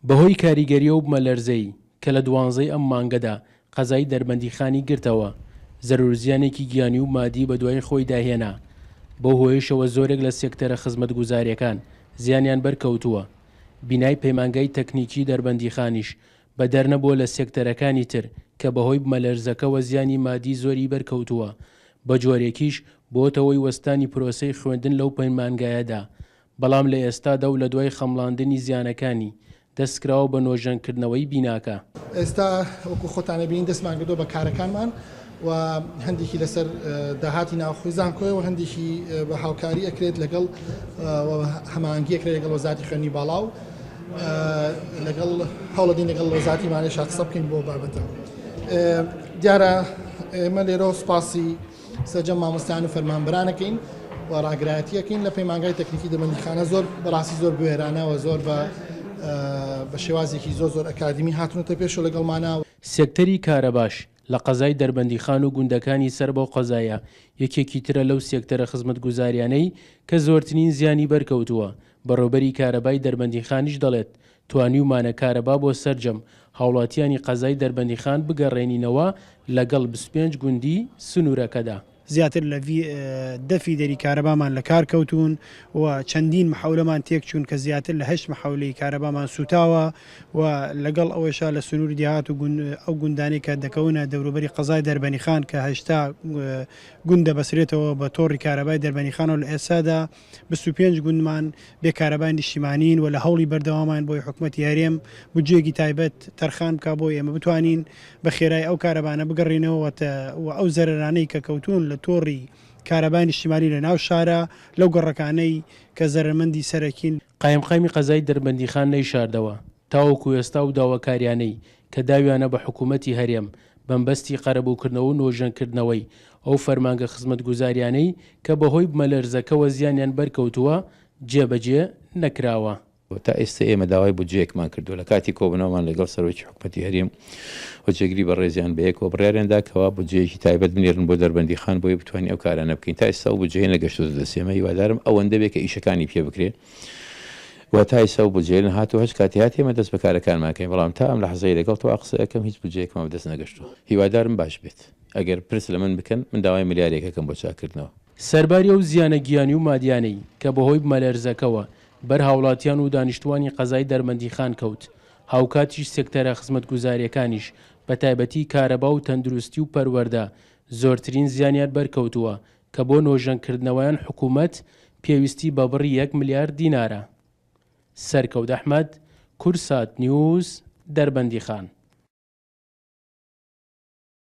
بەهۆی کاریگەری ئەو بمەلەرزەی کە لە دوانزەی ئەم مانگەدا قەزای دەربەندیخانی گرتەوە، زەرەروزیانێکی گیانی و مادی بەدوای خۆیدا هێنا، بەو هۆیەشەوە زۆرێک لە سێکتەرە خزمەتگوزارییەکان زیانیان بەرکەوتووە، بینای پەیمانگای تەکنیکی دەربەندیخانیش بەدەر نەبووە لە سێکتەرەکانی تر کە بەهۆی بمەلەرزەکەوە زیانی مادی زۆری بەرکەوتووە، بەجۆرێکیش بۆتە هۆی وەستانی پرۆسەی خوێندن لەو پەیمانگایەدا، بەڵام لە ئێستادا و لە دوای خەمڵاندنی زیانەکانی، دەستکراوە بە نۆژەنکردنەوەی بیناکە. ئێستا وەکو خۆتان ئەبینین دەستمان کردووە بە کارەکانمان و هەندێکی لەسەر داهاتی ناوخۆی زانکۆیە و هەندێکی بە هاوکاری ئەکرێت لەگەڵ و هەماهەنگی ئەکرێت لەگەڵ وەزارەتی خوێندنی باڵا و لەگەڵ هەوڵەدەین لەگەڵ وەزارەتی مالیەشا قسە بکەین بۆ بابەتە. دیارە ئێمە لێرەوە سوپاسی سەرجەم مامۆستایان و فەرمانبەران ئەکەین و ڕاگرایەتی ئەکەین لە پەیمانگای تەکنیکی دەربەندیخانە زۆر بەڕاستی زۆر بوێرانە و زۆر بە بە شێوازێکی زۆر زۆر ئەکادیمی هاتوونەتە پێش و لەگەڵمانە. سێکتەری کارەباش لە قەزای دەربەندیخان و گوندەکانی سەر بەو قەزایە یەکێکی ترە لەو سێکتەرە خزمەتگوزاریانەی کە زۆرترین زیانی بەرکەوتووە، بەڕێوبەری کارەبای دەربەندیخانیش دەڵێت، توانیومانە کارەبا بۆ سەرجەم هاوڵاتیانی قەزای دەربەندیخان بگەڕێنینەوە لەگەڵ 25 گوندی سنوورەکەدا. زیاتر لە دە feeder ی کارەبامان لە کار کەوتوون و چەندین محەولەمان تێکچوون کە زیاتر لە هەشت محەولەی کارەبامان سووتاوە و لەگەڵ ئەوەشا لە سنووری دێهات و ئەو گوندانەی کە دەکەونە دەوروبەری قەزای دەربەنیخان کە 80 گوند دەبەسرێتەوە بە تۆڕی کارەبای دەربەنیخانەوە لە ئێستادا 25 گوندمان بێ کارەبای نیشتیمانین و لە هەوڵی بەردەوامان بۆی حکومەتی هەرێم بودجەیەکی تایبەت تەرخان بکا بۆی ئێمە بتوانین بە خێرای ئەو کارەبانە بگەڕێینەوە و ئەو زەرەرانەی کە کەوتوون لە تۆڕی کارەبای نیشتیمانی لە ناو شارە لەو گەڕەکانەی کە زەرەرمەندی سەرەکین. قایمقامی قەزای دەربەندیخان نەیشاردەوە، تاوەکو ئێستا ئەو داواکاریانەی کە داویانە بە حکومەتی هەرێم بەمبەستی قەرەبووکردنەوە و نۆژەنکردنەوەی ئەو فەرمانگە خزمەتگوزاریانەی کە بەهۆی بمەلەرزەکەوە زیانیان بەرکەوتووە، جێبەجێ نەکراوە. تا ئێستا ئێمە داوای بودجەیەکمان کردووە لە کاتی کۆبوونەوەمان لەگەڵ سەرۆکی حکومەتی هەرێم و جێگری بەڕێزیان بەیەکەوە بڕیاریان دا کەوا بودجەیەکی تایبەت بنێرن بۆ دەربەندیخان بۆی بتوانین ئەو کارانە بکەین تا ئێستا ئەو بودجەیە نەگەشتۆتە دەست ئێمە هیوادارم ئەوەندە بێ کە ئیشەکانی پێ بکرێ و تا ئێستا ئەو بودجەیە نەهاتووە هەچ کاتی هات ئێمە دەست بە کارەکانمان کەین بەڵام تا ئەم لەحزەی لەگەڵ تۆ قسە ئەکەم هیچ بودجەیەکمان بەدەست نەگەشتووە هیوادارم باش بێت ئەگەر پرس لە من بکەن من داوای ملیارێک ئەکەم بۆ چاککردنەوە. سەرباری ئەو زیانە گیانی و مادیانەی کە بەهۆی بمەلەرزەکەوە بەر هاوڵاتیان و دانیشتووانی قەزای دەربەندیخان کەوت، هاوکاتیش سێکتەرە خزمەتگوزارییەکانیش بەتایبەتی کارەبا و تەندروستی و پەروەردە زۆرترین زیانیان بەرکەوتووە کە بۆ نۆژەنکردنەوەیان حکومەت پێویستی بە بڕی یەک ملیار دینارە. سەرکەوت ئەحمەد، کوردسات نیوز، دەربەندیخان.